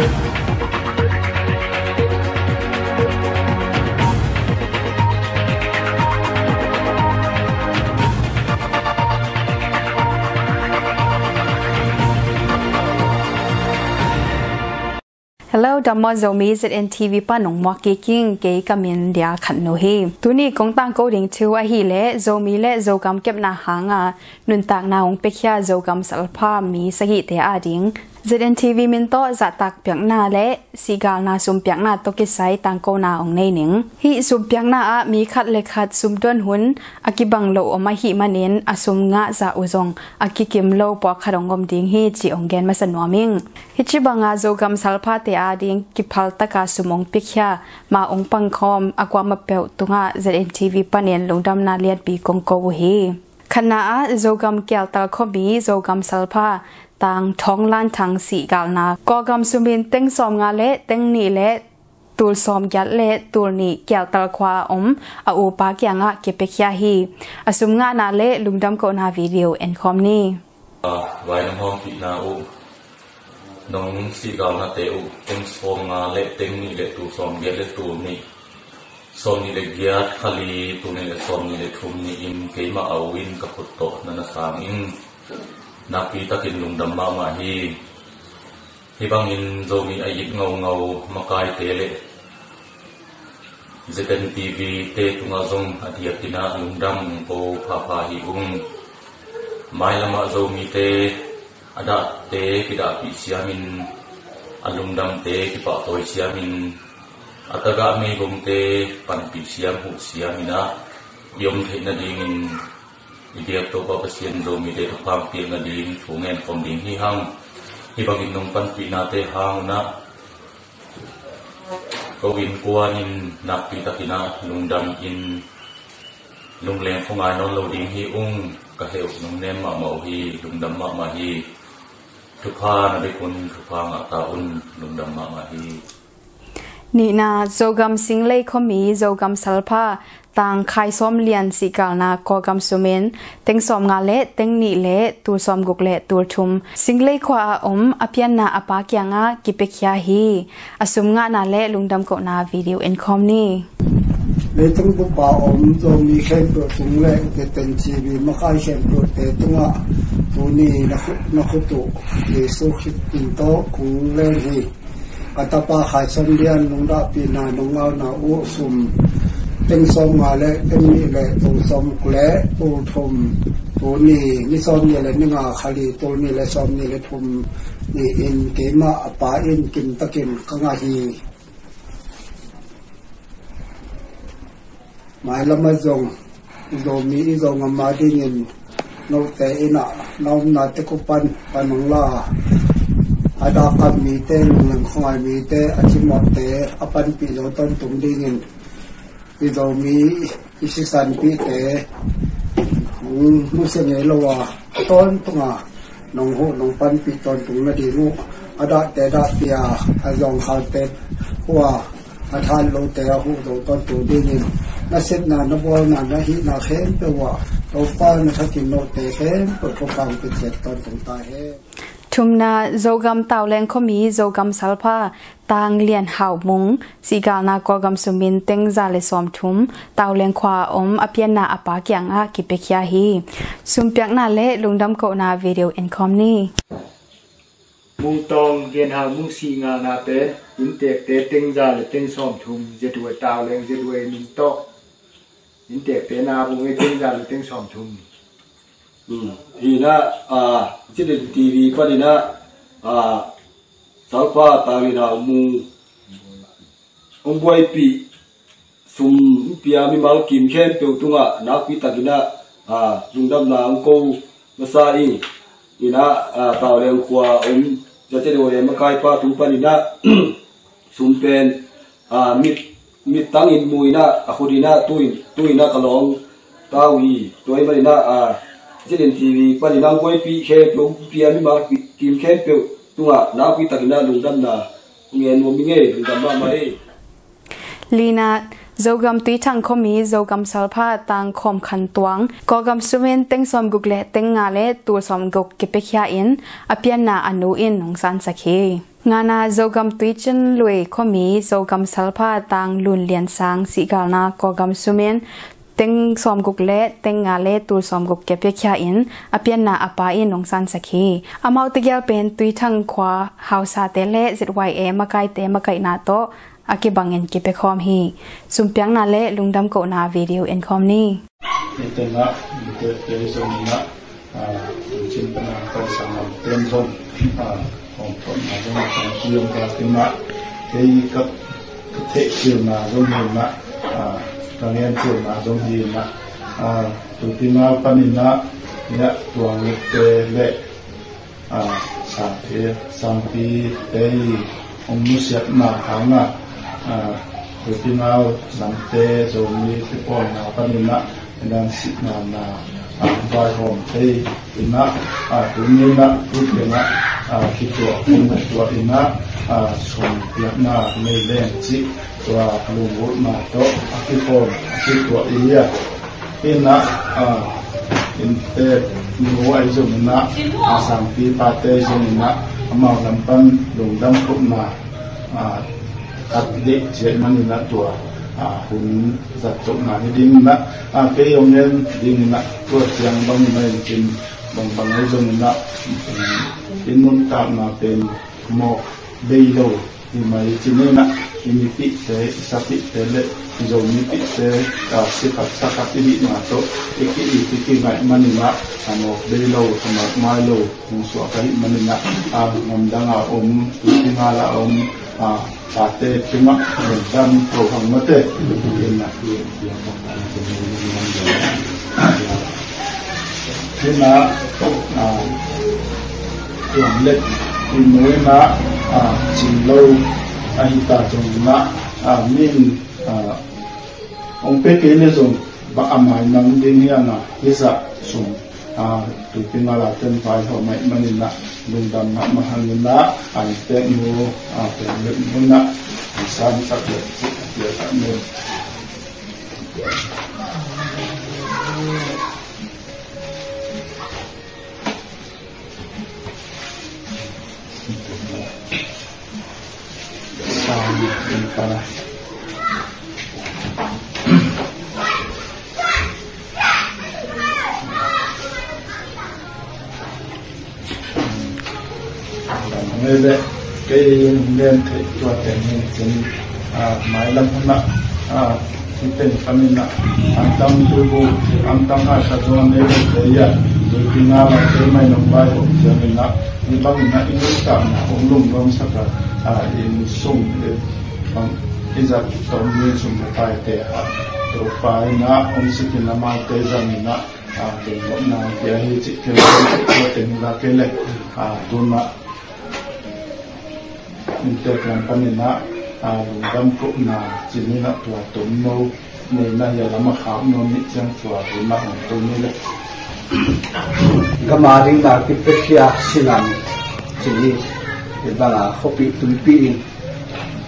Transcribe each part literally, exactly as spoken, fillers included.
Hello, dam maw Zomi, Z N T V pan hong muak kik ing. Kei ka min Dia Khan No hi. Tuni kong tangko ding thu ahih leh Zomi le Zogam kepna hanga nuntakna hong piakhia Zogam salpha mi sagihte ading Z N T V min tawh zahtak piakna le sihgalna sumpiakna tawh kisai tangkona hong nei ning. Hih sumpiakna ah mi khat le khat sumdon hun a kibang lo om ahih manin a sum ngah zah uh zong a kikim lo pawlkhat hong om ding hi, ci hong gen masa nuam ing. Hih ci banga Zogam salphate ading kiphaltaka sum hong piakhia, mah hong pangkhawm a kuamah peuh tungah Z N T V panin lungdamna lianpi kong ko uh hi. Khatna ah Zogam Kialtal khuami Zogam salpha Tang Thawng Lan Thang sihgalna Kawlgam sumin teng sawmnga le teng nih le tul sawmgiat le tul nih Kialtal khua om a upa kiangah kipiakhia hi. A sum ngahna le lungdam kohna video enkhawm ni. Vai nong hawmpihna uh, nong sihgalnate uh teng sawmnga le teng nih le tul sawmgiat le tul nih, sawmnih le giat, kha li, tul nih le sawmnih le thum ni-in keimah a u in ka khut tawh na na sang ing. Nakpi takin lungdam mahmah hi. Hih bangin Zomi a it ngaungau makaite le Z N T V te tungah zong a diakin ah lungdam ko phapha hi ung. Mailamah Zomite a dahte kidahpih siamin, a lungdamte kipahtawi siamin, a tagah meigongte panpih siam, huh siamin ah i om theih nadingin i biak Topa Pasian Zomite thupha piak nading thu ngen khawm ding hi hang. Hih bangin nong panpihnate hang un ah ko innkuan in nakpi takin ah lungdam in lungleng khuangai nawn lo ding hi ung. Ka heh uh nong nem mahmah uh hi, lungdam mahmah hi. Thupha na bek un, thupha ngah ta un, lungdam mahmah hi. Nihna, Zogam Singlei khuami Zogam salpha Tang Khai Sawm Lian sihgalna Kawlgam sumin teng sawmnga le teng nih le tul sawmguk le tul thum Singlei khua a om a pianna a pa kiangah kipiakhia hi. A sum ngahna le lungdam kohna video enkhawm ni. Leitung bup a om Zomi khempeuh tung le Z N T V makai khempeuhte tungah tuni na khut, na khut uh Jesu Khrist min tawh kong leng hi. Ka tapa Khai Sawm Lian nong dahpihna nong ngauna uh sum teng sawmnga le teng nih le tul sawmguk le tul thum, tuni ni sawmnih le ni nga, kha li, tul nih le sawmnih le thum ni-in keimah a pa in kimtakin ka ngah hi. Mailamah zong Zomi i Zogam a dingin note in ah na omna tek uh pan pan hong la, a dak kam mite, lungleng khuangai mite, a cimawhte a panpih zo tawntung dingin i Zomi i sisanpihte hong nusia ngei lo a tawntunga nong huh nong panpih tawntung nading uh, a dahte dahpih a, a zawngkhalte hua, a tha lote a huh zo tawntung dingin na sepna, na bawlna, na hihna khempeuh ah Topa na thakin note khempeuh thupha hong pia ciat tawntung ta hen. Thumna, Zogam Tauleng khuami Zogam salpha Tang Lian Hau Mung sihgalna Kawlgam sumin teng za le sawmthum Tauleng khua a om a pianna a pa kiangah kipiakhia hi. Sumpiakna le lungdam kohna video enkhawm ni. Mung Tawng Lian Hau Mung sihgalna pen inntekte teng za le teng sawmthum, Z Y Tauleng, Z Y min tawh inntekte na bung ei teng za le teng sawmthum. Hmm. Hi na, ah, Z N T V panin ah, ah, salpha Tang Lian Hau Mung hong buaipih, sum pia mimal kim khempeuh tungah nakpi takin ah, ah, lungdamna hong ko masa ing. Hi na, ah, Tauleng khua om Z N T V makaipa tung panin ah sum pen, ah, mit, mittangin mu in ah, a khut in ah, tu in, tu in ah ka lawng ta uh hi. Tua ahih manin ah, ah, Z N T V panin ah hong buaipih khempeuh, hong pia mimal kim khempeuh tungah nakpi takin ah lungdamna hong ngen nuam ing ei, lungdam mahmah ei. Lina, Zogam Tuithang khuami Zogam salpha Tang Khawm Khan Tuang Kawlgam sumin teng sawmguk le teng nga le tul sawmguk kipiakhia in a pianna a nu in hong sansak hi. Ngana Zogam Tuichin Lui khuami Zogam Salpha Tang Lun Lian Sang sihgalna Kawlgam sumin teng sawmguk le teng nga le tul sawmguk kia piakhia in a pianna a pa in hong sansak hi. Amau tegel pen Tuithang khua hausate le Z Y A makaite makaihna tawh a kibangin kipia khawm hi. Sumpiakna le lungdam kohna video en khawm ni. Hi tengah, hi tengah, ah, cin pana kai sangam ten zong, ah, hong thotna zong kan kiyom ka tingah, kei ka, ka theh kilna zong hi na, ah, ka ngen kilna zong hi na, ah, tu tingah paninah, ya tuang te le, ah, sangpi, sangpi te i hong nusiatna hangah, ah, Kuipinau lamte Zomi kipawlna paninah, inan sihna na, ah, vaihawm thei inah, ah, tuninah, tuitenah, ah, kituah, kituah inah, ah, sumpiakna nei leng cih, tua lunggulhna tawh a kipawm, a kituah i hi a. Innah, ah, inntek nu ahi zongin ah, a sangpi pate ahi zongin ah, amau lam pan lungdam kohna, ah, khat dih ciah manin ah tua, ah, hun zat kohna hi dingin ah, ah, kei hong en dingin ah tua ciang bangin ah in cin bangbang ahi zongin ah, um, i nuntakna pen mawk bei lo hi mai ci-in ah, i mipihte, i sapihte le i Zo mipihte, ah, sikhat sakhat i hihna tawh i ki-it i kingaih manin ah, a mawk bei lo, a mawk mai lo hong suak ahih manin ah, ah, gamdang a om, tuipi ngal a om, ah, tate tungah lungdam ko hang mate. Ina, ina, ah, tuang let i nu ina, ah, cin lo ahi ta zong ina, ah, min, ah, hong pia kei le zong bang a mai nang ding hi a na, hi zah sung, ah, tuipi ngal a ten vaihawm ahih manin ah, lungdam mahmah hang ina, ah, inntek nu, ah, tuang let nu ina, i sansak le, a piak ah nu. Ngei le kei nen theih tua teng hi cin, ah, mailam hunah, ah, hi teng panin ah, antang tuibu, antang haisa zong a nei lo te ia, tuipi ngal a kei mai nong vaihawm ciangin ah, hi bangin ah i nuntakna hong lungnuam sak a, ah, i sum, i bang, i zat tom ni sum le paite ah, Topa in ah hong sikin amaute zangin ah, ah, tengmawhna hong pia hi cih kei le, tua teng hi la kei le, ah, tun ah, inntek lam panin ah, ah, lungdam kohna cih ni na tua tomno nei na hi a, lam a khak nuam nih ciang tua hun ah hong tung ni le. Gam a ding na kipiakhia sinam cih ni, hi bang a khuapih tuipih in,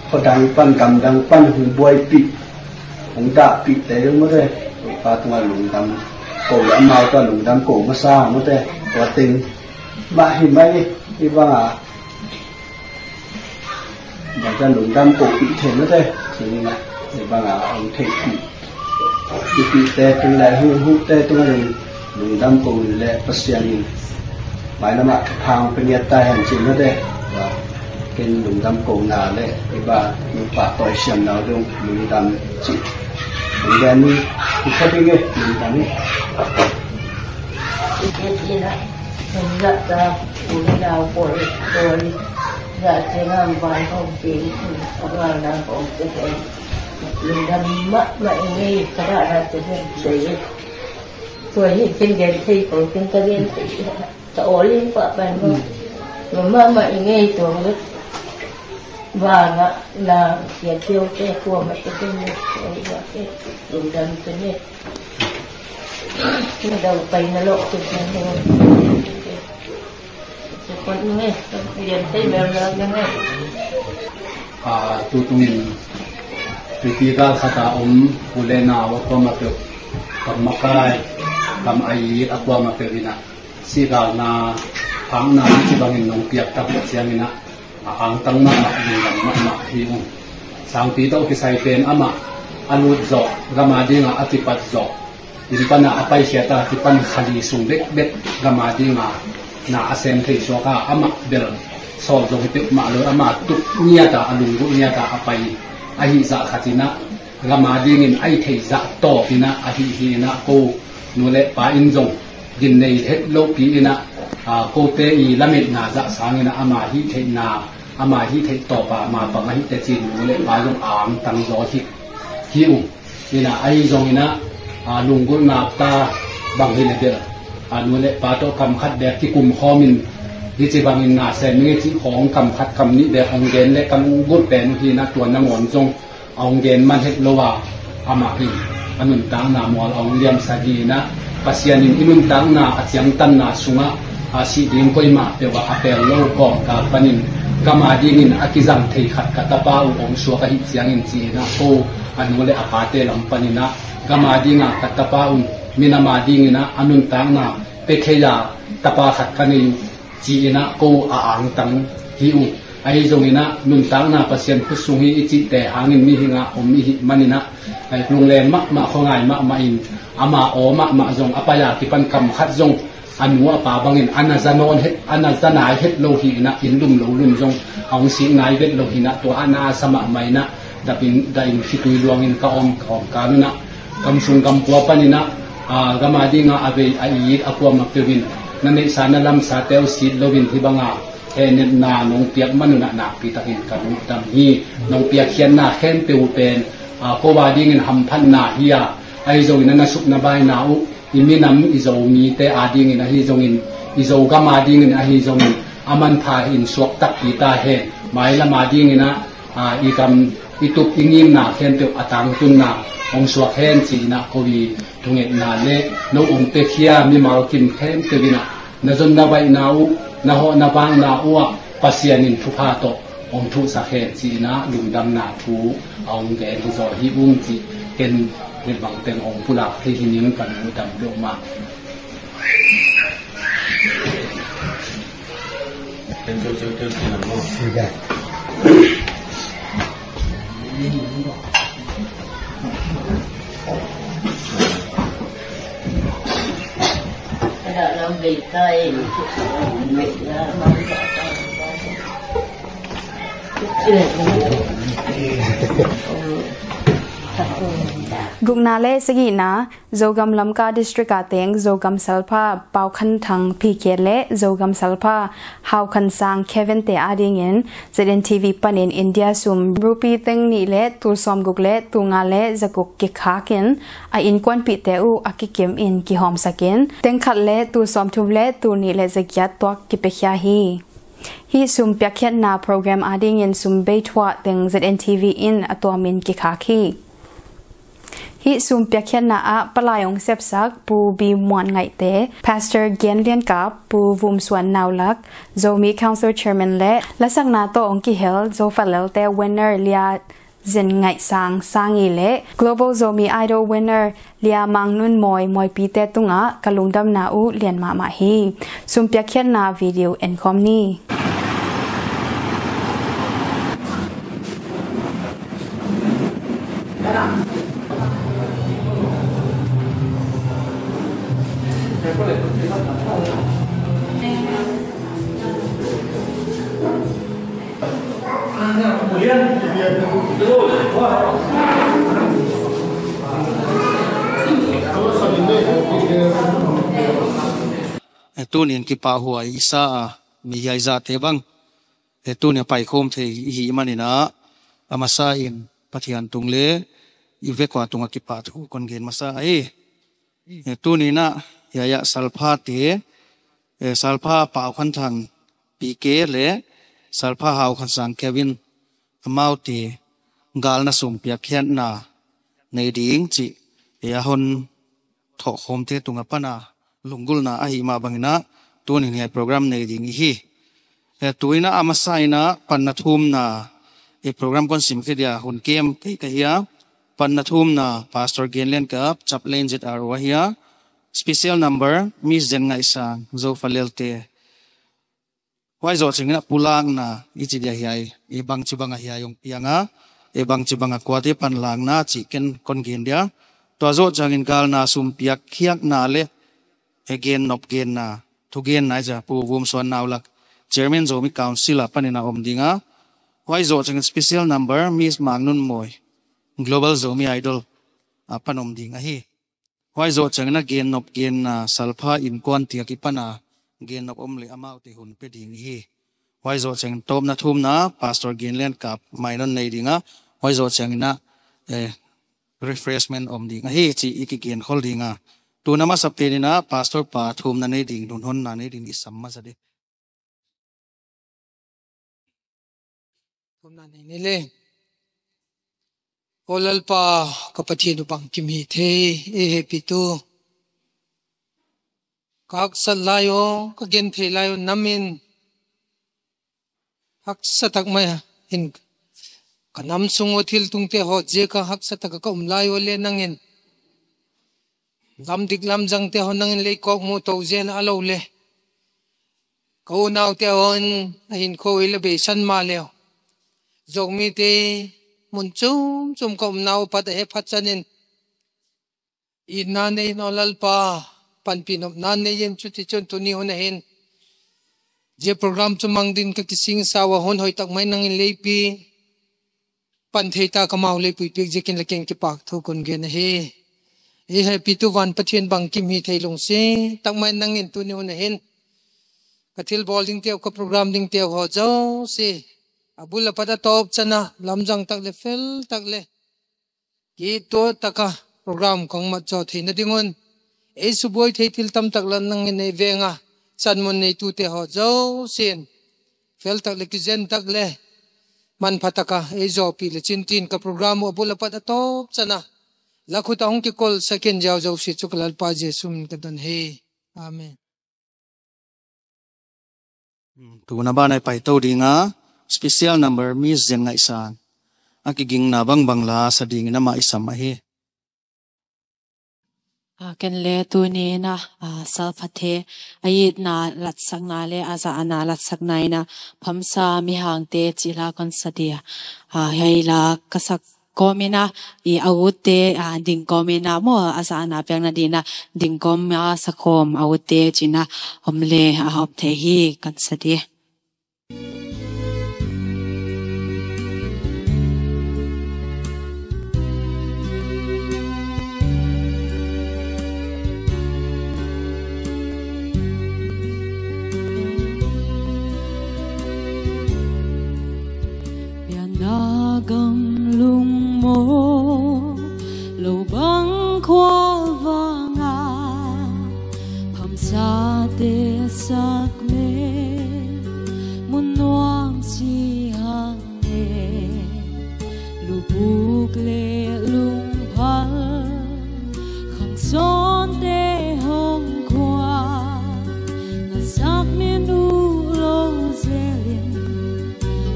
khuadang pan gamdang pan hong buaipih, hong dahpih te hong mawte, Topa tungah lungdam ko le amau tungah lungdam ko masa mawte, tua teng mah hi mai, hi bang a, bang tungah lungdam ko pih thei mawte, hi bang a, hong theihpih, i pihte tung le, hu, hute tungah lungdam ko le Pasian in mailam ah thupha hong pia ngiat ta hen cih mawte. Ken lungdam kohna le i ba nupa tawi siamna uh dong lungdam cih. Lungdam ni, i kha ding e, lungdam ni. I kha ding a, lungdam ta, u le nau pawl, pawl, za ceng am vai hong ping, a gal na hong ping. Lungdam mahmah i ngei, ka ba na te hen, te. Tua hi ken gen thei ko, ken ka gen thei. Ka awl in pah pen maw. Lungdam mahmah i ngei tuang le. Vangah na kia kio te kuamah te ken le. Lungdam te ne. Ken dau pai na lawh te ken le. Support nung e. Lian thei mel mel nung e. Ah, tutungin tuipi gal khat a om u le nau a kuamah peuh, kam makai, kam a it a kuamah peuh in ah, sihgalna, phakna ci bangin nong piak tak ciangin ah, A angtang mahmah, lungdam mahmah hi ung. Sangpi tawh kisai pen amah a lut zawh, gam a dingah a kipat zawh, inn panah a paikhiat a kipan kha li sung bekbek gam a dingah na a sem thei suak a, amah bel sawl zong hi peuhmah lo, amah tup ngiat a, a lunggulh ngiat a a pai ahi zah khat in ah, gam a dingin a hih theih zah tawp in ah, ahi hi in ah, ko nu le pa in zong gin nei het lopi in ah, a, kote i lametna zah sangin ah, ama hih theihna, ama hih theih tawp a, ama pang ahi teh ci-in nu le pa zong a angtang zaw hi, hi ung. In ah, ahi zongin ah, a, lunggulhna ta bang hi le bel, a, nu le pa tawh kam khat bek kikum khawmin, hih ci bangin na sem ing e cih khawng kam khat kam nih bek hong gen le ka lunggulh pen uh hi in ah, tua nangawn zong a hong gen man het lo a, amah in a nuntakna mual a hong liamsak hi in ah, Pasian in i nuntakna a ciangtanna sungah, a, sih ding koimah peuh ah a pel lo kawmkal panin, gam a dingin a kizang thei khat ka tapa uh hong suak ahih ciangin ci in ah, ko a nu le a pate lam panin ah, gam a dingah ka tapa un minam a dingin ah a nuntakna pia thei a tapa khat ka nei uh, ci in ah ko a angtang hi ung. Ahi zongin ah nuntakna Pasian khut sung hi i cihte hangin mihing ah om i hih manin ah, lungleng mahmah, khuangai mahmah in, ama aw mahmah zong a pai a kipan kam khat zong a nu a pa bangin a na za nawn het, a na za nai het lo hi in ah, inn lum lo lum zong a hong sik nai vet lo hi in ah, tua a na a sa mahmah in ah, dap in, dah in khitui luangin ka om, ka om kal un ah, gam sung gam pua panin ah, a, gam a dingah a vei a it a kuamah peuh in na neihsa na lamsate uh sit loin hih banga hehnepna nong piak man un ah nakpi takin ka lungdam hi. Nong piakkhiatna khempeuh uh pen, a, ko a dingin hamphatna hi a, ahi zongin a nasuk na baina uh i minam i Zomite a dingin ahi zongin, i Zogam a dingin ahi zongin a manpha in suak takpi ta hen. Mailam a dingin ah, a, i gam i tup i ngimna khempeuh a tangtunna hong suak hen ci in ah ko i thungetna le no hong piakhia mimal kim khempeuh in ah na zon na vaihna uh, na hawh na vakna uh ah Pasian in thupha tawh hong thuhsak hen ci in ah lungdamna thu a hong gen hi zaw hi ung ci. Ken hih bang teng hong pulak thei hi ning, ka lungdam peuhmah. Gukna le sagihna, Zogam Lamka District a teng Zogam Salpha Pau Khan Thang P K le Zogam Salpha Hau Khan Sang Kevin te a dingin Z N T V panin India sum rupee teng nih le tul sawmguk le tul nga le zaguk kikhakin a innkuanpihte uh a kikim in kihawmsakin teng khat le tul sawmthum le tul nih le zagiat tuak kipiakhia hi. Hih sum piakkhiatna program a dingin sum bei thuah teng Z N T V in a tuamin kikhak hi. Hih sum piakkhiatna ah palai hong sepsak Pu B Muan Ngaihte, Pastor Gian Lian Kap, Pu Vum Suan Naulak, Zomi Council Chairman le lasakna tawh hong kihel Zo Falelte winner Lia Zen Ngaih Sang Sangi le Global Zomi Idol winner Lia Mang Nun Mawi Mawipite tungah ka lungdamna uh lian mahmah hi. Sum piakkhiatna video enkhawm ni. Tunin kipahhuai i sa a, mi hiai zahte bang, e, tuni a paikhawm thei i hih manin ah, a masa in Pathian tung le i vekua tungah kipahthu kon gen masa hi. E, tunin ah hiai ah Salphate, e, Salpha Pau Khan Thang P K le Salpha Hau Khan Sang Kevin, amaute galna sum piakkhiatna nei ding cih, e, a hon thawhkhawmte tungah pana lunggulhna ahih mah bangin ah tunin hiai program nei ding i hi. E, tuin ah a masa in ah panna thumna, e, program kon simkhia dia hun kem kei ka hi a, panna thumna Pastor Gen Lian Kap, Chaplain Z R O ahi a, special number Miss Zen Ngaih Sang, Zo Falelte. Huai zawh ciangin a pulakna i ci dia hiai, i bangci banga hiai hong pianga, i bangci banga kuate panlakna cih ken kon gen dia. Tua zawh ciangin galna sumpiak khiakna le e gennop genna, thugenna i ci a Pu Vum Suan Nau Lak, Chairman Zomi Council a panin a om dinga. Huai zawh ciangin special number Miss Mang Nun Mawi, Global Zomi Idol a pan om ding ahi. Huai zawh ciangin a gennop genna Salpha Innkuan Tiak i pana gennop om le amaute hun pe ding hi. Huai zawh ciangin tawpna thumna Pastor Gen Lian Kap mainon nei dinga. Huai zawh ciangin a, eh, refreshment om ding ahi cih i kigen khol dinga. Tuna masa penin a Pastor pa thumna nei ding, nunhonna nei ding i sam masa ding. Thumna nei ni le. Aw Lalpa, ka Pathian uh bangkim hi thei, ei hehpihtu. Ka haksat lai aw, ka genthei lai aw, nam in haksa tak mai a, in ka nam sung aw thil tungte hawt ziaka haksa taka ka um lai aw le nangin lamdik lamzangte haw nangin leikawk muh to zel a lo le ka unaute haw in a hinkhua ei la beisan mah leu, Zomite mun cumcum ka umna uh pat a hephat sanin itna nei in aw Lalpa, panpih nopna nei in. Cuticun tuni hun ahin zia program cu mang dingin ka kisingsa uh a, hun hoih tak mai nangin leipi pan thei ta, ka mau leipi piak ziakin la kiang kipak thu kon gen ahi. Ei hehpihtu van Pathian bangkim hi thei, lungsim tak mai nangin tuni hun ahin ka thilbawl dingte uh, ka program dingte uh haw zosia a bul a pat a tawp ciang a lamzang tak le fel tak le kituak taka program kong mat zawh theihna dingun ei subuai thei thil tamtak la nangin ei venga, sanmun neitute haw zosia in fel tak le kizen tak le manpha taka ei zawhpih le cintin ka program uh a bul a pat a tawp ciang a la khut ah hong kikolhsak in, ziau zosia cu ka Lalpa Jesuh min ka don hi. Amen. Tuna banah i paito dinga special number Miss Zen Ngaihsan a kigingna bangbang la sa dingin amah i sam ahi. A, ken le tuni in a, a, Salpha The a itna latsakna le a zahna latsakna in a Phamsa Mihangte cih la kon sa ding a, a, hiai la ka sak kawm in a, i a utte, a, ding kawm in a maw, a zahna piakna dingin a ding kawm a sa kawm a utte ci-in a om le a om thei hi, kan sa ding. Pianna gam lungmaw lo bang khual vanga, phamsate sak me mun nuam si hang e. Lubuk le lungphal khangsawnte hong khua, na sak min uh lo zelin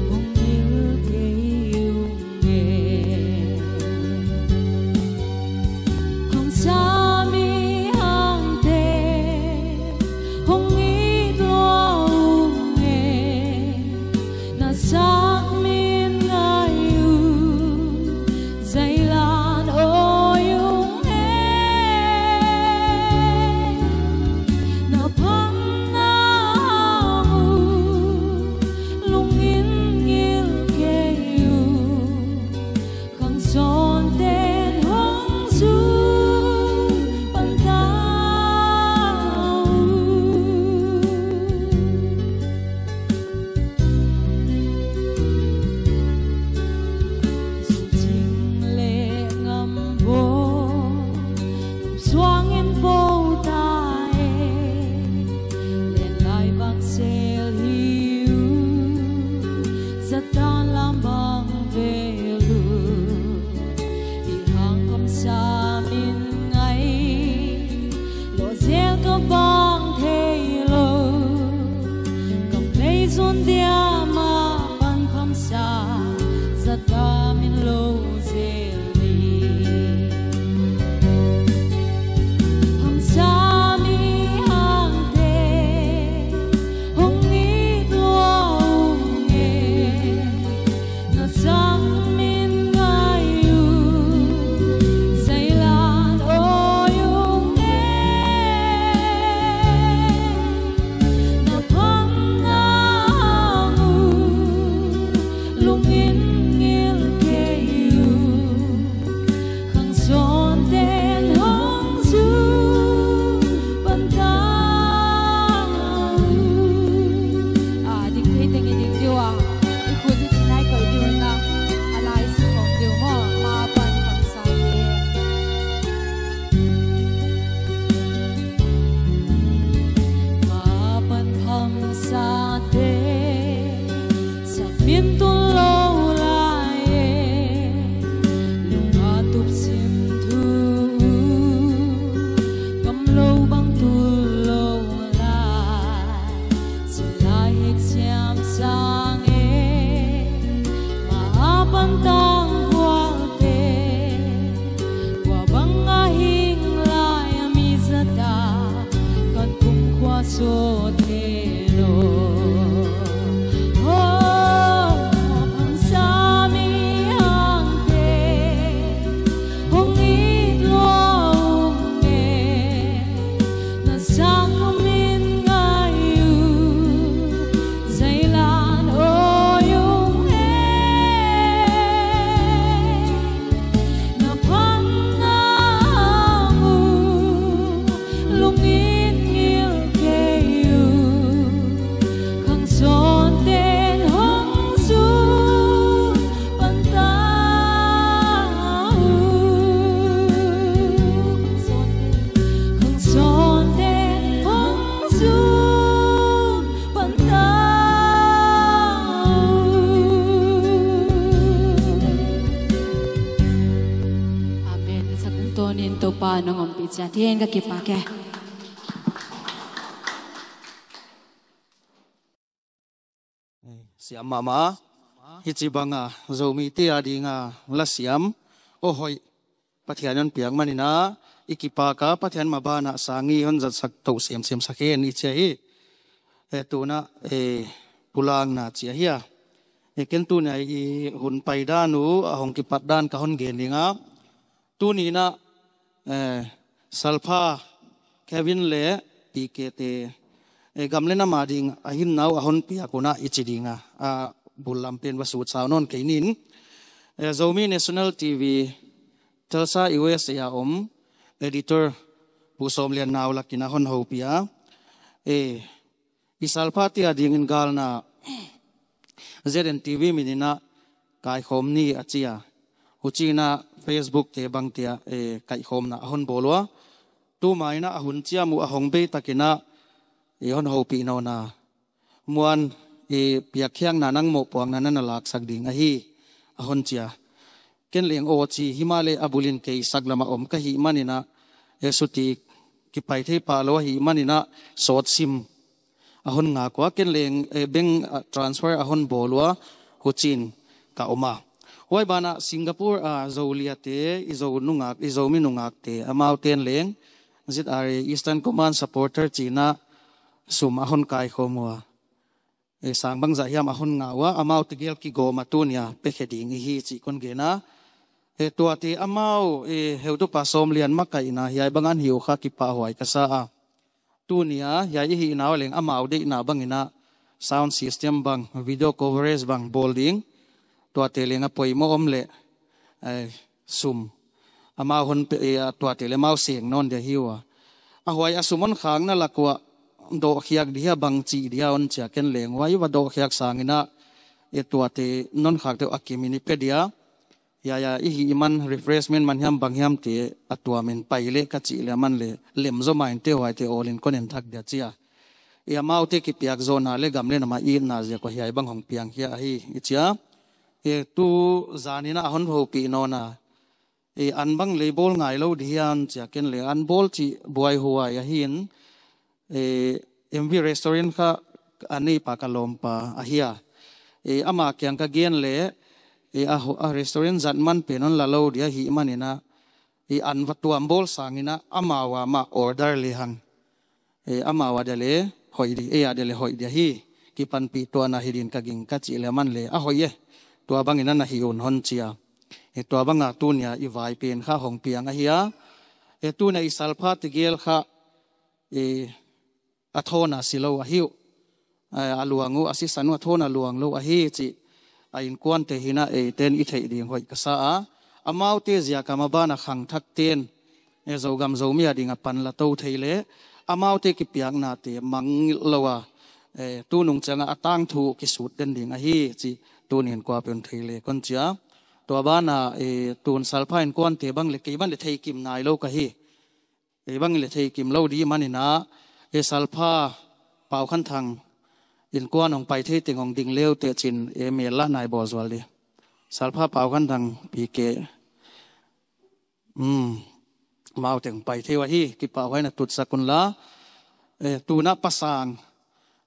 hong ngil kei ung e. Phamsa Mihangte hong it lua Amen. Sak tawnin Topa nong ompih ciat hen, ka kipak e. Siam mahmah. Hici banga Zomite a dinga lasiam, aw hoih, Pathian hon piak maninah i kipaka Pathian mabana sangi hon zatsak to semsem sak hen i cia hi. E, tuna, e, pulakna cia hi a. E, ken tuna i hun paidan uh a hong kipat dan ka hon gen dinga. Tuninah, eh, Salpha Kevin le P K te, eh, gam le nam a ding a hinna uh a hon piak unah i ci dinga, a bul lam pen va sut sau nawn kei nin. Eh, Zomi National T V, Tulsa, U S A a om editor Pu Sawm Lian Nau lakin a hon hopih a. Eh, i Salpha te a dingin galna Z N T V mininah kaikhawm ni a cia. Hucinah Facebook te bangte ah, eh, kaihkhawmna a hon bawl ua. Tuma inah a hun ciam uh a hong bei takinah i hon hopih nawna muan i piakkhiakna nang mawhpuakna na na laksak ding ahi a hon cia. Ken leng aw ci, himahleh a bulin kei sak lama om ka hih maninah, eh, suti kipai thei pah lo ahih maninah sawtsim a hon ngak ua, ken leng, eh, bank, ah, transfer a hon bawl ua, hucin ka om a. Huai banah Singapore a Zo liate, i Zo nungak, i Zomi nungakte, amauten leng Z R A Eastern Command supporter cinah sum a hon kaikhawm ua. Eh, sang bangzah hiam a hon ngah ua, amaute gel kigawm a tunia pekhe ding i hi cih kon gen a. Eh, tuate amau, eh, heutupa Sawm Lian makaihna hiai bang an hih uh kha kipahhuai ka sa a. Tunia hiai i hihna uh leng amau deihna banginah sound system bang, video coverage bang bawl ding. Tuate leng a poimawh om leh, eh, sum amau hon pe, eh, a tuate leh amau seng nawn dia hi ua. A huai a sum hon khakna lak uah dawhkhiak dihia bang cih dia hon cia, ken leng huai va dawhkhiak sanginah, eh, tuate non khakte uh a kimin i pe dia. Hiai a i hih i man refreshment man hiam bang hiamte a tuamin pai leh ka cih leh a man leh lem zaw main te huaite awlin kon en thak dia cia. I amaute kipiak zawhna leh gam leh nam a itna ziak uh hiai bang hong piang khia ahi i cia. I tu zaninah a hon hopih nawna, i an bang lei bawl ngai lo dih hiam cia, ken leh an bawl cih buaihuai ahin, eh, M V Restaurant kha a neipa ka lawmpa ahi a. Eh, ama kiang ka gen leh, eh, a ho-, a restaurant zat man pen hon la lo dih ahih maninah, eh, an va tuam bawl sanginah amau a mah order lehang, eh, amau a dia leh hoih dih, ei a dia leh hoih dih ahi. Kipanpih tuahna hi din ka ging ka cih leh a man leh a hoih e. Tua bangin a na hih un hon cia. Eh, tua banga tunia i vai pen kha hong piang ahi a. Eh, tunia i Salpha tegel kha, eh, a thawn a si lo ahi uh. Eh, a luang uh, a sisan uh a thawn a luang lo ahi cih a innkuante hinah eiten i theih ding hoih ka sa a. Amaute ziaka mabana khangthakten, eh, Zogam Zomi a dinga pan la to thei leh amaute kipiaknate mangngilh lo a, eh, tunung cianga a tangthu kisut den ding ahi cih tunin kuapeuh thei leh kon cia. Tua bana, eh, tun Salpha innkuante bang leh kei bang leh theikim nai lo ka hi. Ei bang leh theikim lo dih maninah, eh, Salpha Pau Khan Thang innkuan hong pai thei teng hong ding leute cin, eh, mel lah nai bawl zual dih. Salpha Pau Khan Thang P K. Hmm. Amau teng hong pai thei uh ahi, kipahhuai na tutsak unla. Eh, tuna pasang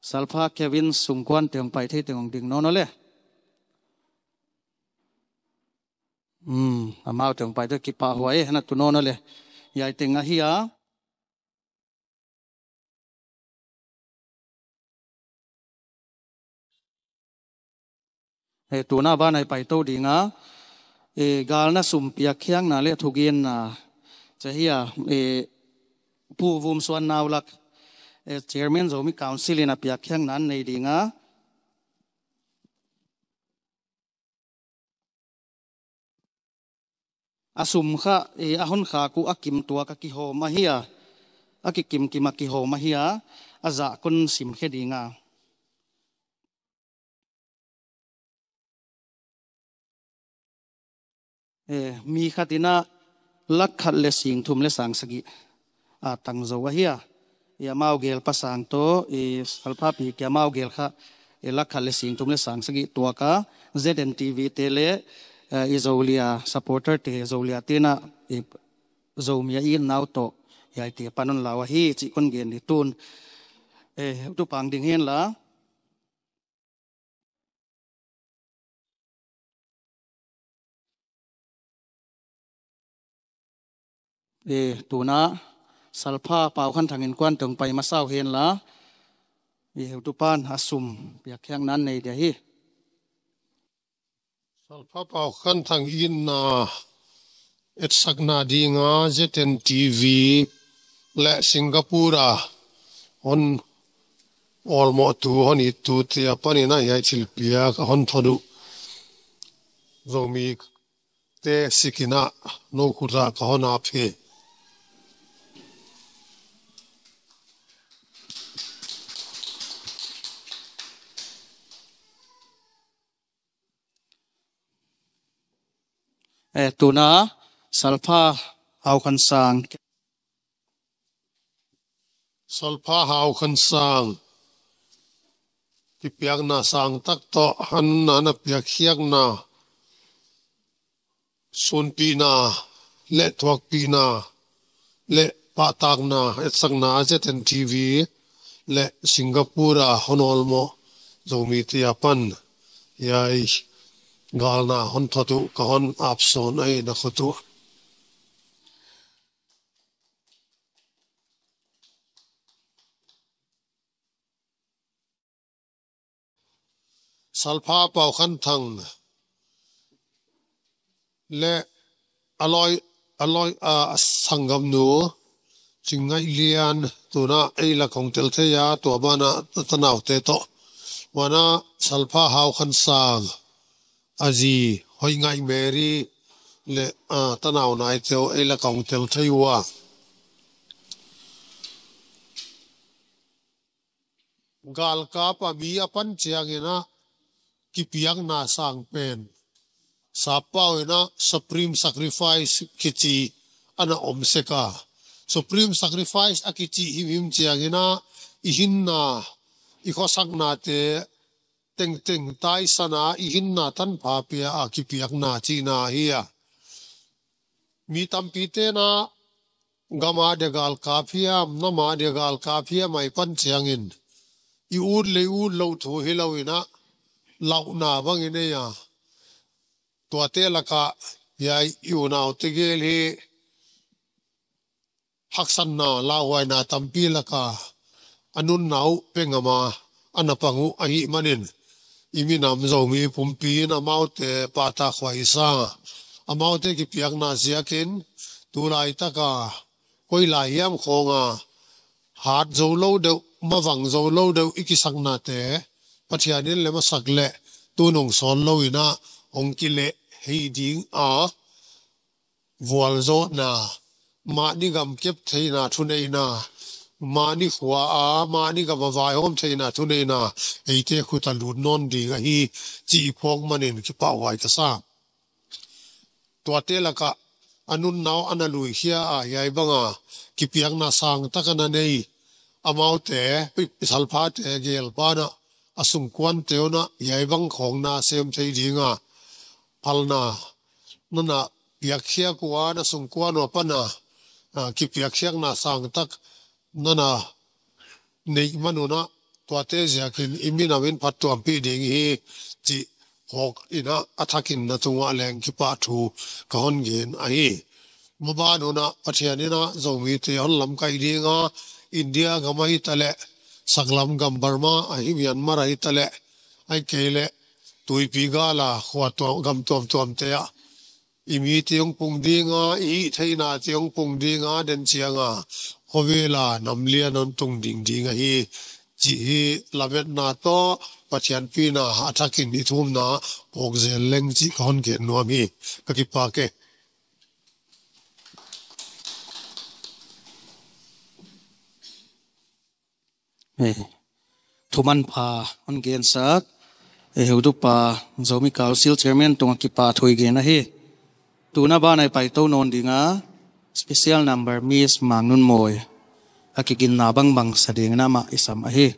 Salpha Kevin sungkuante hong pai thei teng hong ding nawn aw leh. Hmm, amau teng pai teh kipahhuai e, na tu nawn aw leh. Hiai teng ahi a. Eh, tuna banah i paito dinga, eh, galna sum piakkhiakna le thugenna, cia hi a, eh, Pu Vum Suan Nau Lak, eh, Chairman Zomi Council in a piakkhiakna an nei dinga, a sum kha, eh, a honkhak uh a kim tuak a kihawm ahi a, a kikimkim a kihawm ahi a, a zah kon simkhia dinga. Eh, mi khat in ah lak khat le sing thum le sang sagih a tang zo ahi a. I amau gel pasang tawh, i salpha pi ki amau gel kha, i lak khat le sing thum le sang sagih tuak a, Z N T V te le, eh, i Zolia supporter te, Zolia te in ah, i Zomi a itna uh tawh, i aite pan hong lau ahi, cih kon gen ni tun. Eh, tu pang ding hen la. Eh, tuna, Salpha Pau Khan Thang in kuan tong pai masa uh hen la, eh, heutu pan a sum piakkhiakna an nei dia hi. Salpha Pau Khan Thang in, ah, etsakna dinga Z N T V le Singapore a hon awlmawhtu, hon ittu te a panin ah hiai thilpiak a hon thot uh Zomite sikin ah no khut ah ka hon ap hi. Eh, tuna Salpha Hau Khan Sang. Salpha Hau Khan Sang kipiakna sang tak tawh a nunna a piakkhiakna sunpihna le thuakpihna le pahtakna etsakna Z N T V le Singapore a hon awlmawh Zomite a pan hiai galna hon thot uh ka hon ap sawn ahi na khut uh. Salpha Pau Khan Thang le a lawi, a lawi, a, a sanggamnu Cing Ngaih Lian tuna ei lak hong tel thei a, tua banah tanaute tawh. Huan ah Salpha Hau Khan Sang, a zi Hoih Ngaih Mary le, a, tanau naite uh ei lak hong tel thei uh a. Galkap a mi a pan ciangin ah kipiakna sang pen sappau in ah supreme sacrifice kici a na om sek a. Supreme sacrifice a kici himhim ciangin ah i hinna, i khuasaknate tengteng taisan a, i hinna tanpha pia a kipiakna cihna hi a. Mi tampite in ah gam a dia galkap hiam, nam a dia galkap hiam a i pan ciangin i ut le i ut loh thu hi lo in ah lauhna bangin ei a. Tuate lakah hiai i unaute gel hi haksatna, lauhuaina tampi laka a nunna uh pengam a a na pang uh ahih manin, i minam Zomi pumpi in amaute pahtakhuai sa, amaute kipiakna ziakin tulaitak a koi lai hiam khawng a hat zo lo deuh, mavang zo lo deuh i kisaknate Pathian in le masak leh tunung sawn lo in ah hong kileh hi ding a, vualzawhna, mahni gamkep theihna thuneihna, mahni khua a mahni gam a vaihawm theihna thuneihna eite khut a lut nawn ding ahi cih i phawk manin kipahhuai ka sa. Tuate lakah a nunna uh a na luikhia a, hiai banga kipiakna sangtak a na nei amaute, i salphate gel banah a sungkuante un ah hiai bang khawng na sem thei ding a, phalna na na piakkhiak uh a, na sungkuan uh a pan a, a, kipiakkhiakna sangtak na na neih man un ah tuate ziakin i minam in phattuampih ding hi cih phawk in ah a thakin na tungah leng kipahthu ka hon gen ahi. Maban un ah Pathian in ah Zomite hon lamkaih ding a, India gam ahi ta leh, saklam gam Burma ahi, Myanmar ahi ta leh, ahih kei leh tuipi gala khua tuam, gam tuamtuamte ah i mite hong pung dinga, i hih theihnate hong pung dinga den cianga khuavela namlian hong tung ding ding ahi cih hi lametna tawh Pathian pina a thakin i thumna phawk zel leng cih ka hon gen nuam hi. Ka kipak e. Eh, thuman pha hon gensak, eh, heutupa Zomi Council Chairman tungah kipa thu i gen ahi. Tuna banah i paito nawn dinga special number Miss Mang Nun Mawi a kiginna bangbang sa dingin amah i sam ahi.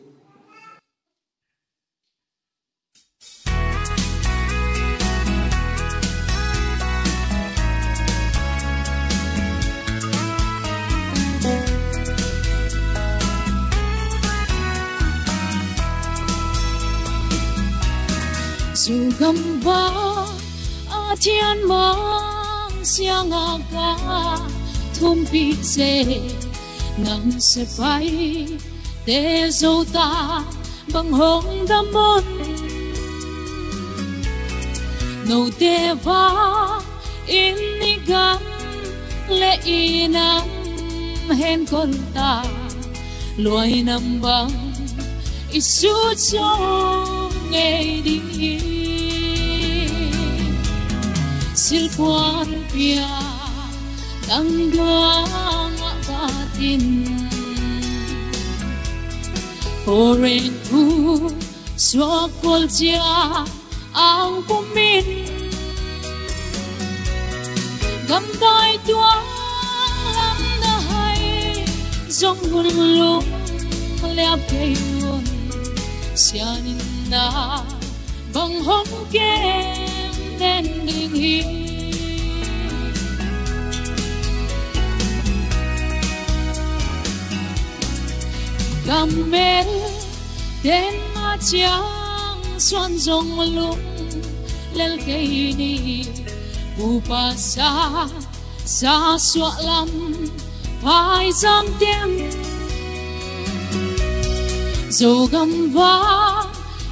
Zogam va a thian mang sianga ka thumpih se nang sepai te zo ta bang hong dam un. Note va in i gam le i nam hen kol ta luai nam bang i sut song ngei ding hi. Silpuan pia nang duang a batin foreign ku suak kol cia ang pumin gamdai tuang lam na hai zong hun lung liap kei un sianin na bang hong kem den ding hi. Gammel den ma ciang suan zong lung lel kei ni. Pupa sa sa suah lam pai zam tiang Zogam va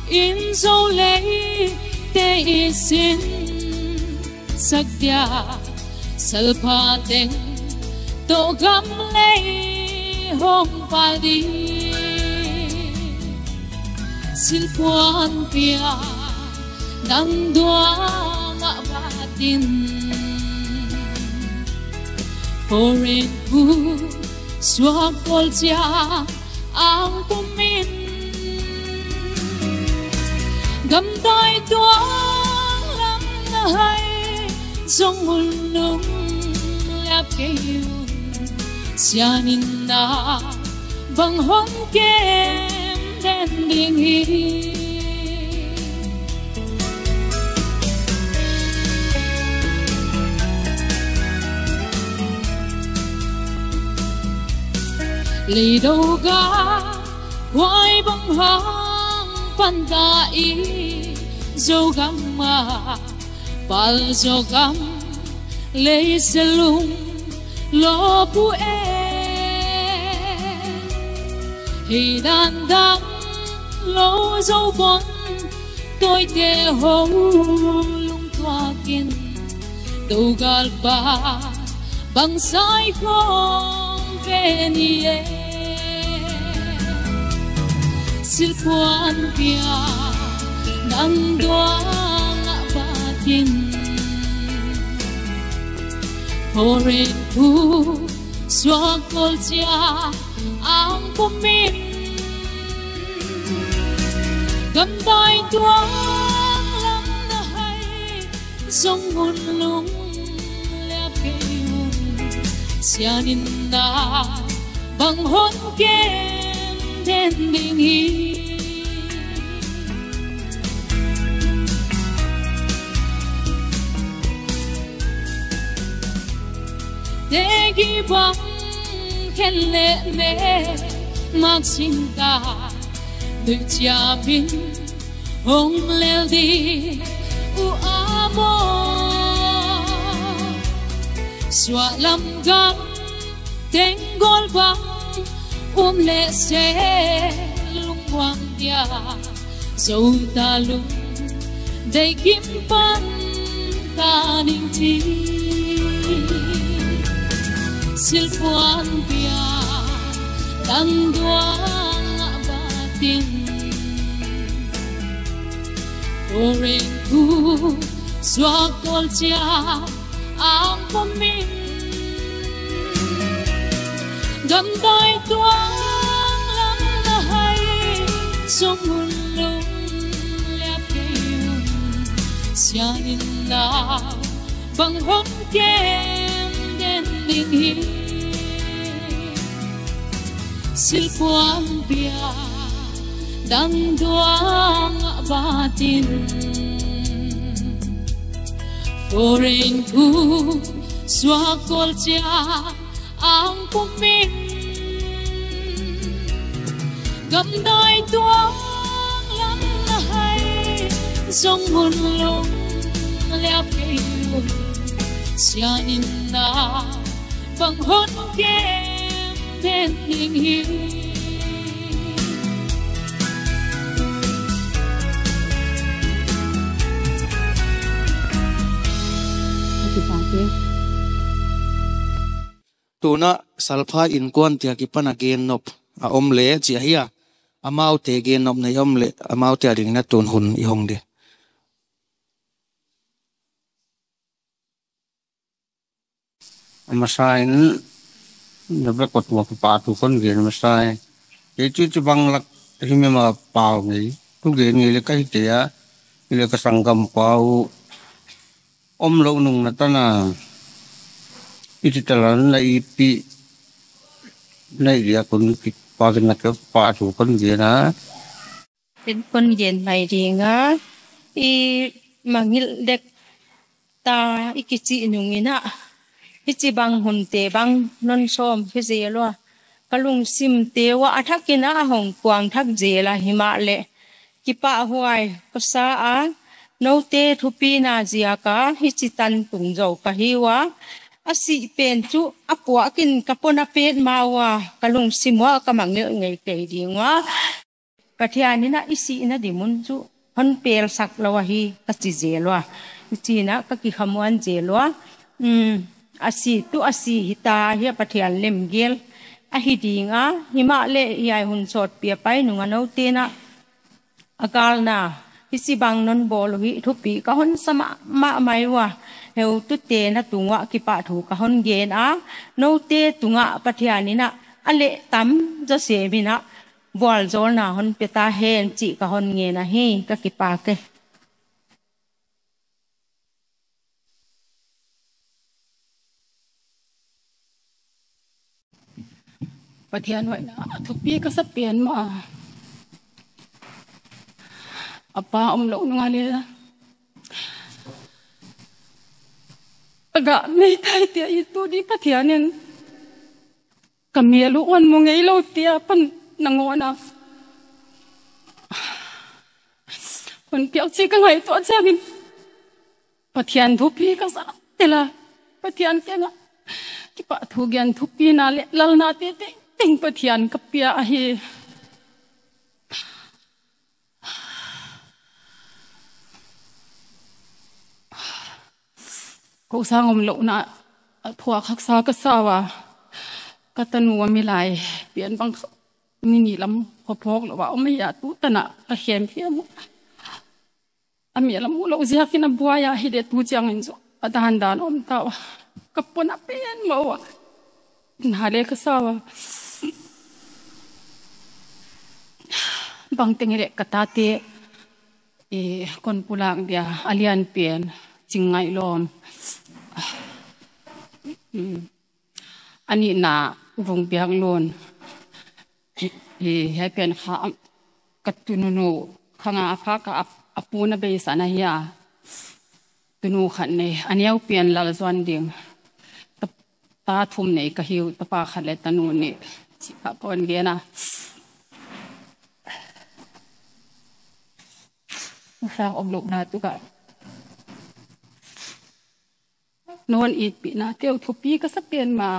in zo lei te i sin sak dia salpha teng to gam lei hong pal ding. Silpuan pia nang duang a batin foreign ku suak kol cia ang pumin gamdai tuang lam na hai zong hun lung liap kei un sianin na bang hong kem den ding hi. Leido ga huai bang hang pan ta i Zogam a pal Zogam lei selung lo pu e. Hei dan dam lo Zobon toite ho lungtuakin Dogal pa bang sai khong ve ni e. Silpuan pia nang duang a batin foreign ku suak kol cia ang pumin gamdai tuang lam na hai zong hun lung liap kei un sianin na bang hong kem den ding hi. Tegi bang khen le me mak sing ta dui cia bin hong lel di u amo. Suah lam gam tenggol bang um le se lungbuang dia zo ta lung Deikim pan ta ning ci, silpuan pia dang duang a batin, foreign ku suak kol cia ang pomin, gamdai tuang lam na hai, sung hun lung liap kei un, sia in na bang hong kem den ding hi. Silpuan pia dang duang a batin, foreign ku suak kol cia ang pomin, gamdai tuang lam na hai, sung hun lung liap kei un, sia in na bang hong kem den ding hi. Tuna salphai innkuan tia kipan a gennop a om le ci ahi a, amaute gennop nei om le amaute a dingin a tun hun i hong ding. A masa in na bek ko tua kipa thu kon gen masa in. Kei ci ci bang lak hi me ma pau ngei. Thu gen ngei le ka hi te a. Hi le ka sanggam pau om lo nung na tana. I ci talan na i pi na i dia kon kipa gen na kipa thu kon gen a. Ken kon gen mai ding a, i mangilh dek ta i kicih nungin ah, hici bang hunte bang non sawm khe zel ua, ka lungsimte uah a thakin ah a hong kuang thak zel a, himah leh kipahhuai ka sa a, note thupina ziak a hici tan tung zo ka hi ua, a sih pen cu a puakin ka pon a pet ma ua, ka lungsim uah ka mangilh ngei kei ding ua. Pathian in ah i sihna dimun cu hon pelsak lo ahi ka ci zel ua. Hi ci-in ah ka kikhamuan zel ua. Um, a si tu a si hi ta hi a, Pathian lemgel ahi ding a, himah leh i ai hun sawtpi a pai nung a note in ah a galna hici bang non bawl uh hi thupi ka hon sa mahmah mai ua. Heutute na tung uah kipahthu ka hon gen a, note tungah Pathian in ah a lehtam zawsem in ah vualzawlna hon pia ta hen cih ka hon ngen ahi, ka kipak e. Pathian huaihna a thupi ka sa pian mah a, a pa om loh nungah le a gah mei tai tia i tu ding Pathian in ka mel uh hon mu ngei lo tia pan nangawn a hon piak ci ka ngaihtuah ciangin Pathian thupi ka sa tel a, Pathian kiangah kipahthu gen thupina le lalna tete teng Pathian ka pia ahi. Ko sang om lohna a thuak haksa ka sa ua, ka tanu a milai pian bang ni nih lam khuaphawk lo a om ahi a, tu tanah ka khemphiam uh. A mi a lam uh lo ziakin a buai a hi de tu ciangin cu a dandan om ta uh a, ka pon a pen mah uh a. Na le ka sa uh a. Bang teng hi leh ka tate, e, kon pulak dia a lian pen Cing Ngaih Lawm. Mm. A nihna Vung Biak Lun. Hi, hi, hei pen kha, ka tununu kha nga a kha ka a, a pu na beisan ahi a. Tunu khat nei, a neu pian Lal Zuan Ding. Ta, ta thum nei ka hi uh, tapa khat le tanu nih. Cih kha kon gen a. Sang om lohna tukah non itpihna teu thupi ka sa pen ma.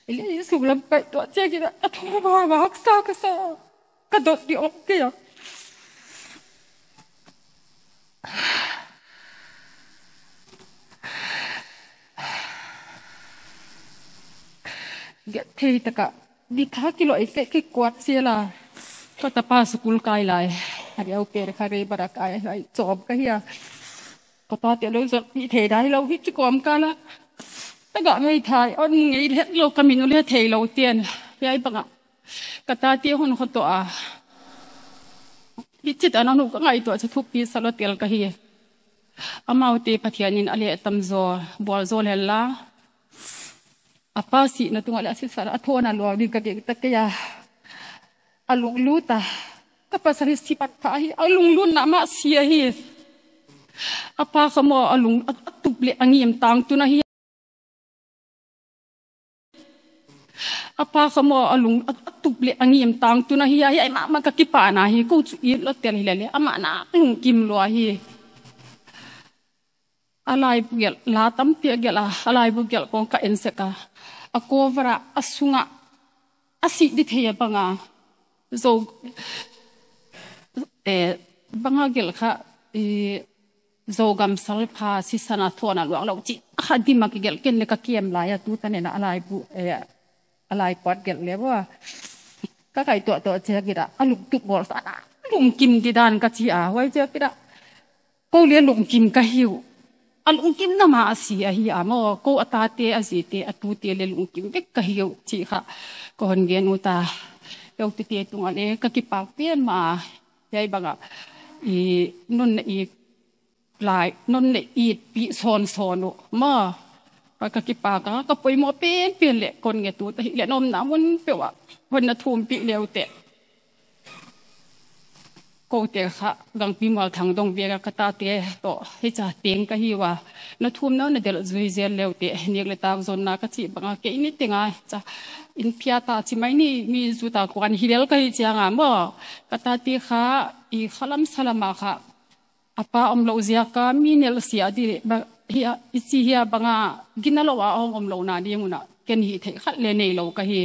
Ei le ei sunglam kaihtuah ciangin a thawm a haksa ka sa. Ka dot ding om kei a. Gelh thei takah ni kha kiloih kei kikuat cial a, ka tapa sukul kai lai a, a neu pen kha rei barak ai lai cawm ka hi a. Ka tate lo zawhpih thei dai lo hi ci kawmkal a, tagah ngei thai on ngei het lo ka min uh le thei lo tian. Hiai bangah ka tate hun khuatuah a, hi cit a na nu ka ngaihtuah ciang thupi sa lo tel ka hi. Amaute Pathian in a lehtam zaw bual zaw henla, a pa sihna tungah le a sisa a thawn a luang ding ka gingta kei a. A lunglut a, ka pasal hi si phat pha hi, a lunglutna mah si ahi. A pa kha maw a lung a, a tup le a ngim tangtun ahi. A pa kha maw a lung a, a tup le a ngim tangtun ahi a, hiai mahmah ka kipahna hi, ko cu it lo tel hi lele, amah na lungkim lua hi. A laibu gelh, la tampi a gelh a, a laibu gelh kong ka en sek a, a cover ah, a sungah, a sih di thei a banga, Zo, eh, banga gelh kha, eh, Zogam salpha sisan a thawn a luang lo ci, a kha dim a kigelh ken le ka kem lai a, tu ta nena a laibu, eh, a laipuat gelh le bua. Ka kai tuah tuah ciak ira, a lungtup bawl sa, a lungkim di dan ka ci a, huai ciak ira. Ko le lungkim ka hi uh. A lungkimna mah a si ahi a maw. Ko a tate, a zite, a tute le lungkim vek ka hi uh cih kha ka hon gen uh ta. Eutete tungah le ka kipak pian mah a. Hiai bangah i nunna i lai, nunna itpih sawnsawn uh maw. Ka kipak a, ka poimawh penpen le kon nget uh ta hi le, na omna mun peuh ah hon na thumpih le uh teh. Kote kha Gangpi Mual Thang dong vek a, ka tate tawh hica teng ka hi ua. Na thumna na delh zui zel le uh teh, nek le tak zonna ka cih banga kei ni tenga ca in phiat a ci mai ni, mi zut a kuan hi lel ka hi cianga maw. Ka tate kha i khalam salama kha a pa om loh ziaka mi nelhsiah di le ba, hi a, i ci hia banga gina lo a hong om lohna ding una ken hih theih khat le nei lo ka hi.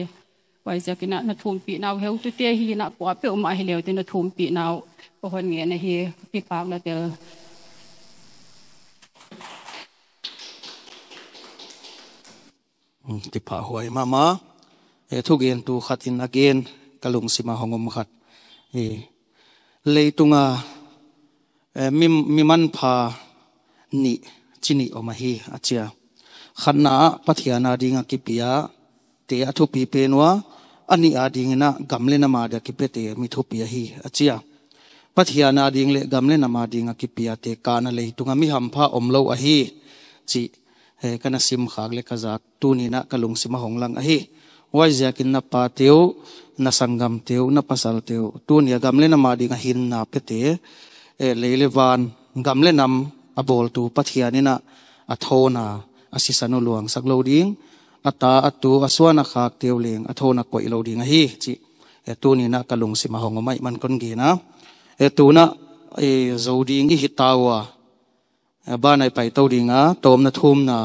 Huaiziakin ah na thumpihna uh, heutute hi in ah, kua peuhmah hi leute na thumpihna uh ka hon ngen ahi. Kipak na tel. Kipahhuai mahmah. Eh, thugentu khat in a gen ka lungsim a hong om khat. Eh, leitunga, eh, mi, mi manpha nih, ci nih om ahi, a ci a. Khatna ah Pathian a ding a kipia te a thupi pen ua, a nih a dingin ah gam le nam a dia kipiate mi thupi ahi, a ci a. Pathian a ding le gam le nam a ding a kipiate kana leitunga mi hampha om lo ahi, cih, eh, ka na simkhak le ka zak tuni in ah ka lungsim a hong lang ahi. Huaiziakin na pate uh, na sanggamte uh, na pasalte uh, tuni a gam le nam a ding a hinna piate, eh, lei le van, gam le nam a bawltu Pathian in ah a thawn a, a sisan uh luangsak lo ding, a ta, a tu, a suan, a khakte uh leng a thawn a koih lo ding ahi, cih, eh, tuni in ah ka lungsim a hong om ahih man kon gen a. Eh, tu in ah, eh, zo ding i hi ta ua. Eh, banah i paito ding a, tawmna thumna,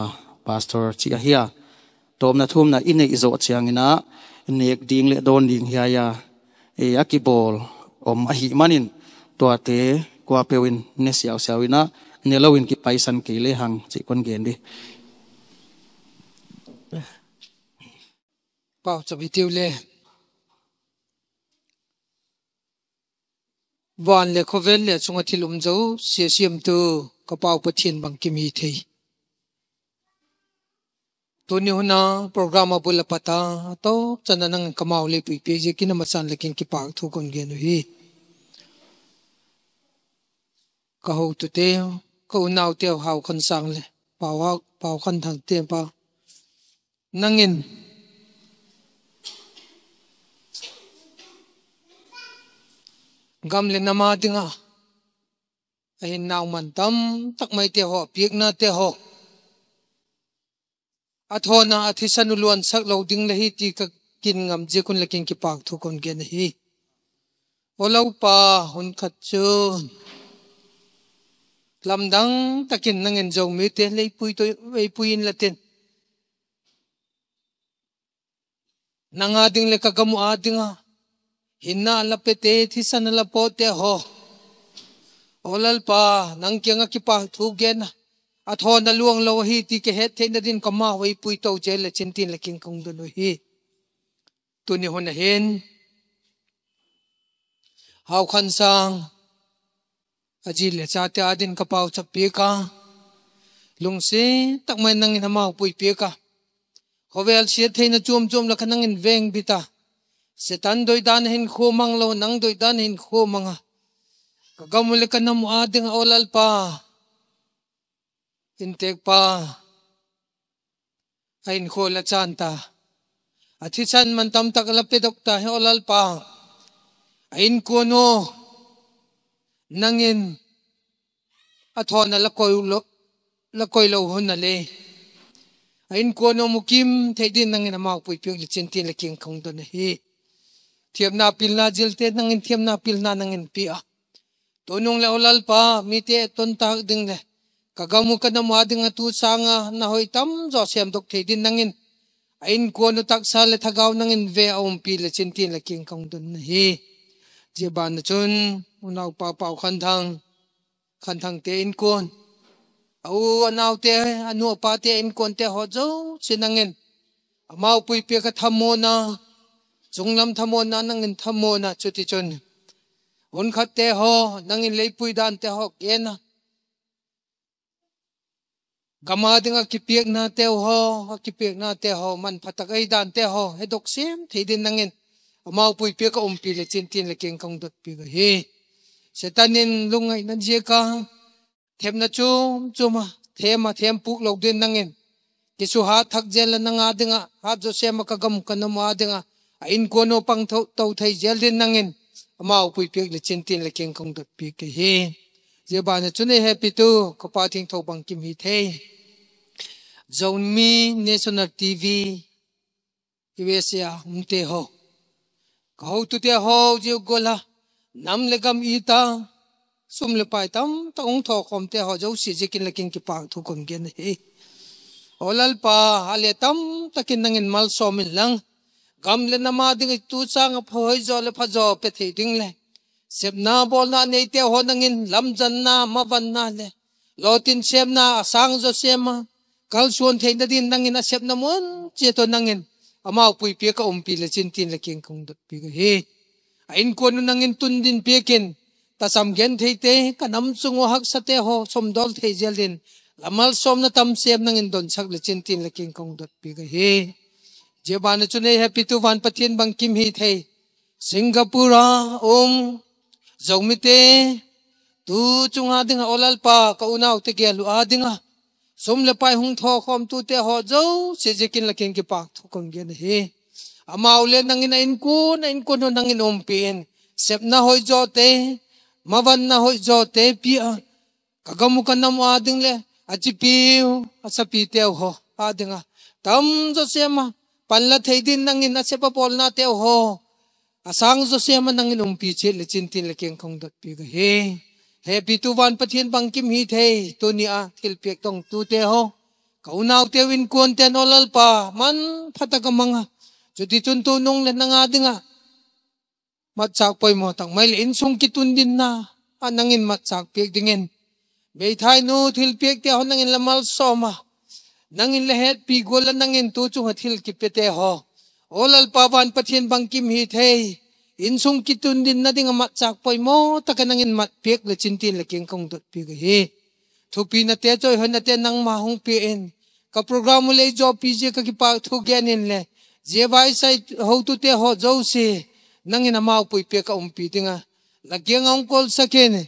pastor cih ahi a. Tawmna thumna i neih zawh ciangin ah, nek ding le dawn ding hiai a, eh, a kibawl om ahih manin, tuate kuapeuh in ne siausiau in ah, ne lo in kipaisan kei lehang cih kon gen di. Pau cabi tiu le. Van le khovel le a sungah thil um zo, siasiamtu ka Pa uh Pathian bangkim hi thei. Tuni hun a program a bul a pat a, a tawp ciang a nang in ka mau leipui pia ziakin a masa in lak in kipahthu kon gen uh hi. Ka hotute, ka unaute uh Hau Khan Sang le Pau Hau, Pau Khan Thang te pa. Nang in gam le nam a ding a, a hinna uh man tam tak maite haw, a piaknate haw, a thawn a, a thisan uh luansak lo ding le hi ti ka kin ngam ziak un lak in kipahthu kon gen ahi. Aw lo Pa, hun khat cun lamdang takin nang in Zomite leipui tawh, leipui in la ten. nang ading le ka gam uh adinga hinna a la piate, thisan a la pawtte haw, aw Lalpa, nang kianga kipak thu gen a, a thawn a luang lo ahi ti ka het theihna din ka mau ei puito zel le cintin le king kong don uh hi. Tuni hun ahin Hau Khan Sang a zi le zate adin ka pauchap piak a, lungsim takmai nangin amau puipiak a, khuavel siat theihna cuamcuam la kha nangin veng bit a, Satan doidan a hin khua mang lo, nang doidan a hin khua mang a, ka gam uh le ka nam uh adinga aw Lalpa, inntekpa a innkhua la caan ta, a thisan man tamtak la piadok ta hi aw Lalpa, a innkuan uh nangin a thawn a la koi lo, la koi lo hun a le, a innkuan uh mukim theih din nangin amau puipiak le cintin le king kong don ahi. Thiamna pilna zilte nangin thiamna pilna nangin pia a, tunung le aw Lalpa, mite tontak ding le ka gam uh ka nam uh adinga tu sanga na hoih tamzaw semdok thei din nangin a innkuan uh taksa le thagau nangin ve a umpi le cintin le king kong don ahi. Zia banah cun unaupa Pau Khan Thang, Khan Thangte innkuan, a u a naute, a nu a pate innkuante haw zosia nangin amau puipiak a thamuanna, cunglam thamuanna nangin thamuanna, cuticun hun khatte haw nangin leipui dante haw gen a, gam adinga kipiaknate uh haw, a kipiaknate haw manphatak ei dante haw hedok sem thei din nangin amau puipiak a umpi le cintin le king kong dotpiak ahi. Satan in lungngaihna ziaka themna cumcum a them a, them puk lo din nangin kisuhat thak zel a, nang adinga hat zawsem a, ka gam ka nam adinga a innkuan uh pang tho, to thei zel din nangin amau puipiak le cintin le king kong dotpiak ahi. Zia banah cun ei hehpitu ka pa Thingtho Bangkim hi thei, Zomi National T V U S A a umte haw, ka hotute haw, zia gual a nam le gam it a sum le pai tamtak hong thawkhawmte haw zosia ziakin lakin kipak thu kong gen ahi. Aw Lalpa, a le tamtakin nangin malsawm inlang, gam le nam ading i tu sanga pha hoihzaw le phazaw pia thei ding le sepna bawlna neite haw nangin lamzanna, mavanna le lawtin semna a sang zawsem a kalsuan theihna din nangin a sepna mun cia tawh nangin amau puipiak a umpi le cintin le king kong dotpiak ahi. A innkuan uh nangin tundin piakin tasam gen theite, ka nam sung uh haksate haw sawmdawl thei zel din la malsawmna tamsem nangin donsak le cintin le king kong dotpiak ahi. Zia banah cun ei hehpitu van Pathian Bangkim hi thei, Singapore a um Zomite tu cung adinga aw Lalpa, ka unaute gel uh adinga sum le pai hong thawkhawmtute haw zosia ziakin lakin kipak thu kong gen ahi. Amau le nangin a innkuan, a innkuan uh nangin umpi in, sepna hoihzawte, mavanna hoihzawte pia a, ka gam uh ka nam uh ading le a cipi uh, a sapite uh haw adinga tam zawsem a panla thei din nangin a sep a bawlnate uh haw a sang zawsem a nangin umpi ciat le cintin le king kong dotpiak ahi. Hehpitu van Pathian Bangkim hi thei, tuni a thilpiak dongtute haw, ka unaute uh innkuante in aw Lalpa, manphatak a mang a, cuticun tunung le nang adinga matsak poimaw tak mai le innsung kitundinna ah nangin matsak piak dingin, meithainu thilpiakte haw nangin la malsawm a, nangin la hetpi gual a, nangin tu cunga thil kipiate haw, aw Lalpa van Pathian Bangkim hi thei, innsung kitundin nadinga matsak poimaw taka nangin matpiak le cintin le king kong dotpiak ahi. Thupinate, cawihoinate nangma hong pia in, ka program uh lei zawpi zia ka kipak thu gen in le zia vaisai hotute haw zosia nangin amau puipiak a umpi dinga la kianga hong kawlsak in,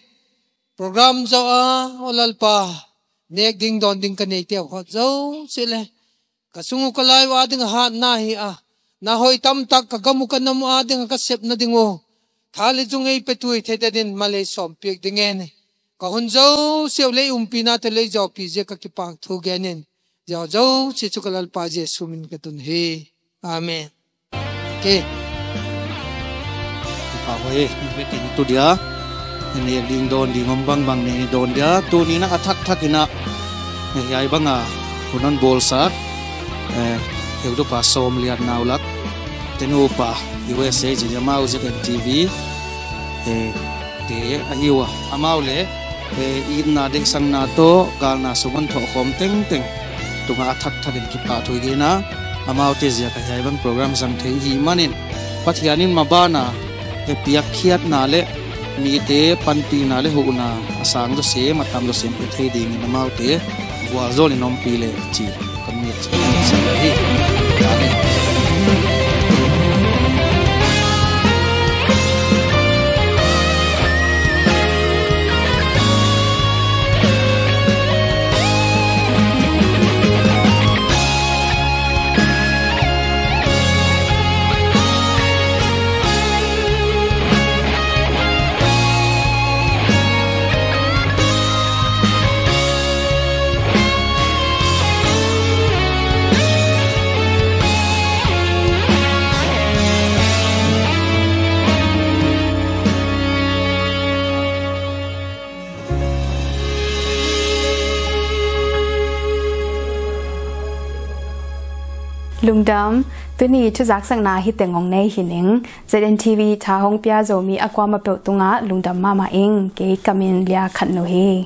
program zawh a aw Lalpa, nek ding dawn ding ka neite uh haw zosia le ka sung uh ka lai uh adinga hatna hi a, na hoih tamtak ka gam uh ka nam uh adinga ka sepna ding uh tha le zung ei pia tuai thei danin ma lei sawmpiak dingin, ka hun zosia uh lei umpina tawh lei zawpi zia ka kipak thu genin, zia zosia cu ka Lalpa Jesu min ka tun hi. Amen. Okay. Kipak hi. Bitin tu dia. Nek ding dawn ding om bangbang nek dawn dia. Tuni na a thakthak ina hiai banga hun hong bawlsak, eh, heutupa Sawm Lian Naulak, te nupa U S A ci, amau Z N T V, eh, te ahi uh a, amau le, eh, itna deihsakna tawh galna sung hong thawhkhawm tengteng tungah a thakthak in kipahthu hi ina, amaute ziak a hiai bang program zang thei hi manin Pathian in mabana, eh, piakkhiatna le mite panpihna le huhna a sang zawsem, a tam zawsem pia thei dingin amaute vualzawlin ompih leh ci. Kan mit sa hi. Amen. Lungdam, tuni thuzaksakna hi teng hong nei hi ning. Z N T V tha hong pia Zomi a kuamah peuh tungah lungdam mahmah ing. Kei ka min Lia Khan Nu hi.